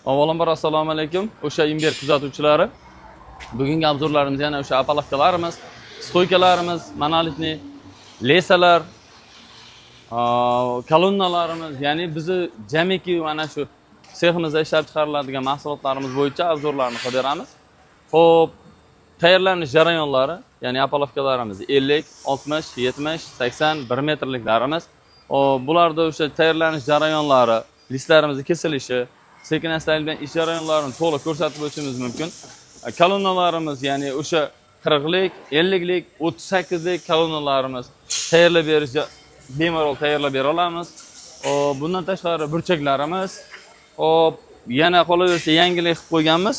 Avvalambor assalomu alaykum, o'sha Imber kuzatuvchilari. Bugungi обзор larimiz yana o'sha опалубка larimiz, стойка larimiz, монолитный леса lar, kolonnalarimiz, ya'ni bizni jamiki mana shu seximizda ishlab chiqariladigan mahsulotlarimiz bo'yicha обзор larni qilib beramiz. Xo'p, tayyorlanish jarayonlari, ya'ni опалубка larimiz 50, 60, 70, 80, 1 metrliklarimiz. Bularda o'sha tayyorlanish jarayonlari, лист larimizni kesilishi, sekin astalik bilan ish jarayonlarini to'liq ko'rsatib o'tishimiz mumkin. Kolonnalarimiz, ya'ni o'sha 40lik, 50lik, 38lik kolonnalarimiz tayyorlab berish, bemalol tayyorlab bera olamiz. Bundan tashqari burchaklarimiz, hop, yana qolaversa yangilik qilib qo'yganmiz.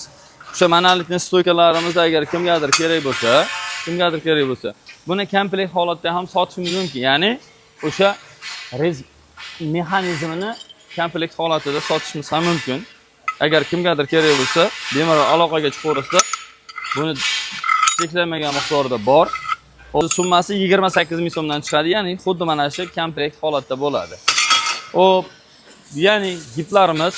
O'sha монолитный стойка larimiz agar kimgadir kerak bo'lsa, kimgadir kerak bo'lsa, buni komplekt holatda ham sotishimiz mumkin. Ya'ni o'sha рез mexanizmini komplekt holatida sotishimiz ham mumkin. Agar kimgadir kerak bo'lsa, bemalol aloqaga chiqaverasizlar. Buni cheklanmagan miqdorda bor. Summasi 28 ming so'mdan chiqadi, ya'ni xuddi mana shu komplekt holatda bo'ladi. Xo'p, ya'ni giplarimiz,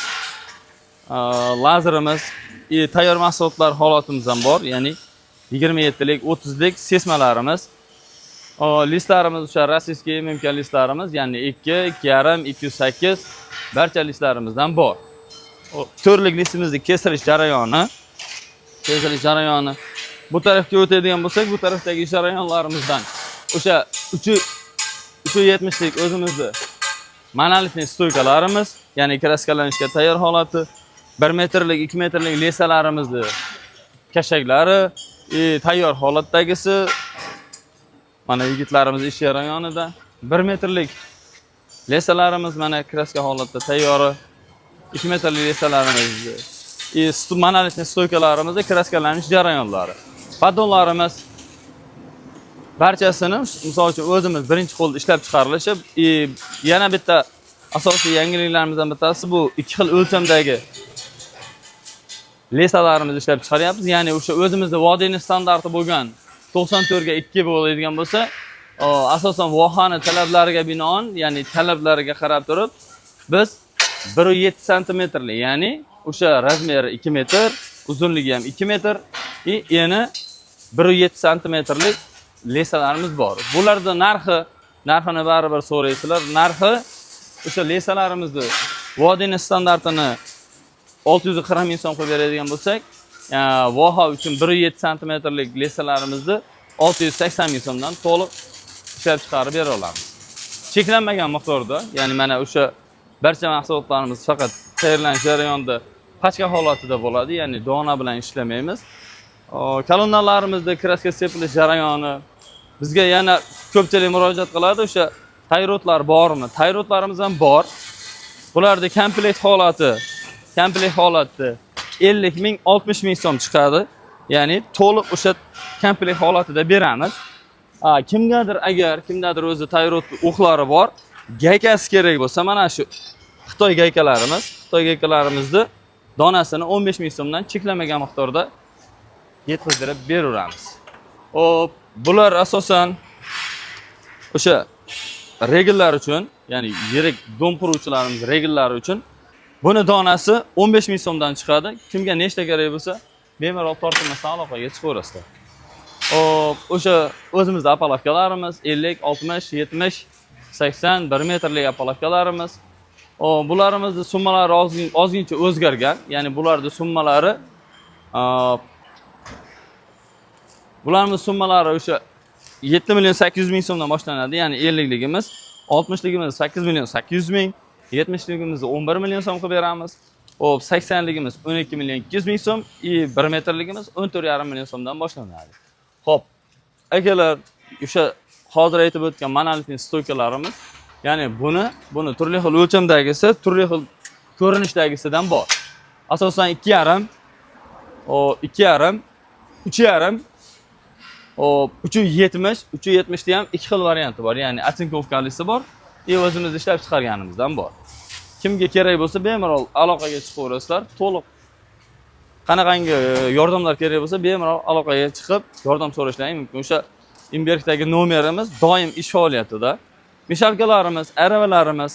lazerimiz, и tayyor mahsulotlar holatimiz ham bor, ya'ni 27lik, 30lik sesmalarimiz. Лист larimiz o'sha российский ММК лист larimiz, ya'ni 2, 2,5, 208 barcha лист larimizdan bor. To'rtlik лист imizni kesilish jarayoni. Bu tarafga o'tadigan bo'lsak, bu tarafdagi jarayonlarimizdan o'sha 3 370lik o'zimizni монолитный стойка larimiz, ya'ni краска lanishga tayyor holati, 1 metrlik, 2 metrlik леса larimizni kashaklari, и tayyor holatdagisi, mana yigitlarimiz ish jarayonida. 1 metrlik леса larimiz mana краска holatda tayyori, 2 metrlik леса larimiz и монолитный стойка larimizda краска lanish jarayonlari. Поддон larimiz barchasini, misol uchun, o'zimiz birinchi qo'lda ishlab chiqarilishi. И yana bitta asosiy yangiliklarimizdan bittasi, bu ikki xil o'lchamdagi леса larimizni ishlab chiqaryapmiz. Ya'ni o'sha o'zimizda vodiyni standarti bo'lgan 94 ga 2 bo'ladigan bo'lsa, asosan vohani talablariga binoan, ya'ni talablariga qarab turib, biz 1,7 santimetrli, ya'ni o'sha размер i 2 metr, uzunligi ham 2 metr и eni 1,7 santimetrlik леса larimiz bor. Bularda narxini baribir so'raysizlar. Narxi o'sha леса larimizni vodiyni standartini 640 ming so'm qilib beradigan bo'lsak, voha uchun 1,7 santimetrlik леса larimizni 680 ming so'mdan to'liq ishlab chiqarib bera olamiz. Cheklanmagan miqdorda, ya'ni mana o'sha barcha mahsulotlarimiz faqat tayyorlanish jarayonida pachka holatida bo'ladi, ya'ni dona bilan ishlamaymiz. Kolonnalarimizda краска sepilish jarayoni, bizga yana ko'pchilik murojaat qiladi, o'sha tie rod lar bormi? Tie rod larimiz ham bor. Bularda komplekt holati 50 ming, 60 ming so'm chiqadi. Ya'ni to'liq o'sha komplekt holatida beramiz. Kimgadir agar kimdadir o'zi tie rod o'qlari bor, гайка si kerak bo'lsa, mana shu Xitoy гайка larimiz, Xitoy гайка larimizni donasini 15 ming so'mdan cheklanmagan miqdorda yetkazdirib beraveramiz. Xo'p, bular asosan o'sha ригель lar uchun, ya'ni yirik дом quruvchilarimiz ригель lari uchun buni donasi 15 ming so'mdan chiqadi. Kimga nechta kerak bo'lsa, bemalol tortinmasdan aloqaga chiqaverasizlar. Xo'p, o'sha o'zimizda опалубка larimiz 50, 60, 70, 80, 1 metrlik опалубка larimiz. Bularimizni summalari ozgincha o'zgargan, ya'ni bularni summalari o'sha 7 million 800 ming so'mdan boshlanadi, ya'ni 50ligimiz, 60ligimiz 8 million 800 ming, 70ligimizni 11 million so'm qilib beramiz. Xo'p, 80ligimiz 12 million 200 ming so'm и 1 metrligimiz 14,5 million so'mdan boshlanadi. Xo'p, akalar, o'sha hozir aytib o'tgan монолитный стойка larimiz, ya'ni buni turli xil o'lchamdagisi, turli xil ko'rinishdagisidan bor. Asosan 2,5, o 2,5, 3,5, o 3,70, 3,70 da ham ikki xil varianti bor. Ya'ni оцинковка lisi bor, и o'zimiz ishlab chiqarganimizdan bor. Kimga kerak bo'lsa, bemalol aloqaga chiqaverasizlar. To'liq qanaqangi yordamlar kerak bo'lsa, bemalol aloqaga chiqib, yordam so'rashlari mumkin. O'sha Imbergdagi nomerimiz doim ish faoliyatida. Мешалка larimiz, aravalarimiz.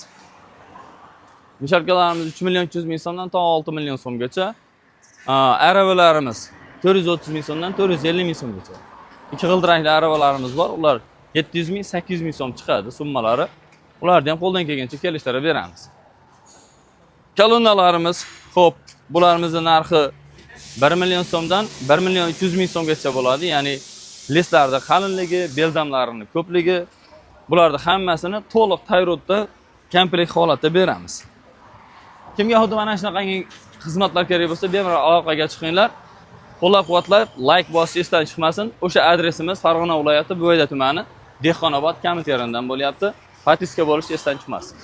Мешалка larimiz 3 million 300 ming so'mdan to 6 million so'mgacha. Aravalarimiz 430 ming so'mdan 450 ming so'mgacha. Ikki g'ildirakli aravalarimiz bor. Ular 700 ming, 800 ming so'm chiqadi summalari. Ularni ham qo'ldan kelgancha kelishtirib beramiz. Kolonnalarimiz, xo'p, bularimizni narxi 1 million so'mdan 1 million 300 ming so'mgacha bo'ladi. Ya'ni лист larda qalinligi, beldamlarini ko'pligi, bularni hammasini to'liq tayyorda komplekt holatda beramiz. Kimga xuddi mana shunaqangi xizmatlar kerak bo'lsa, bemalol aloqaga chiqinglar. Qo'llab-quvvatlab, layk bosish esdan chiqmasin. O'sha adresimiz Farg'ona viloyati, Buvayda tumani, Dehqonobod, Kamiterandan bo'lyapti. Подписка bo'lish esdan chiqmasin.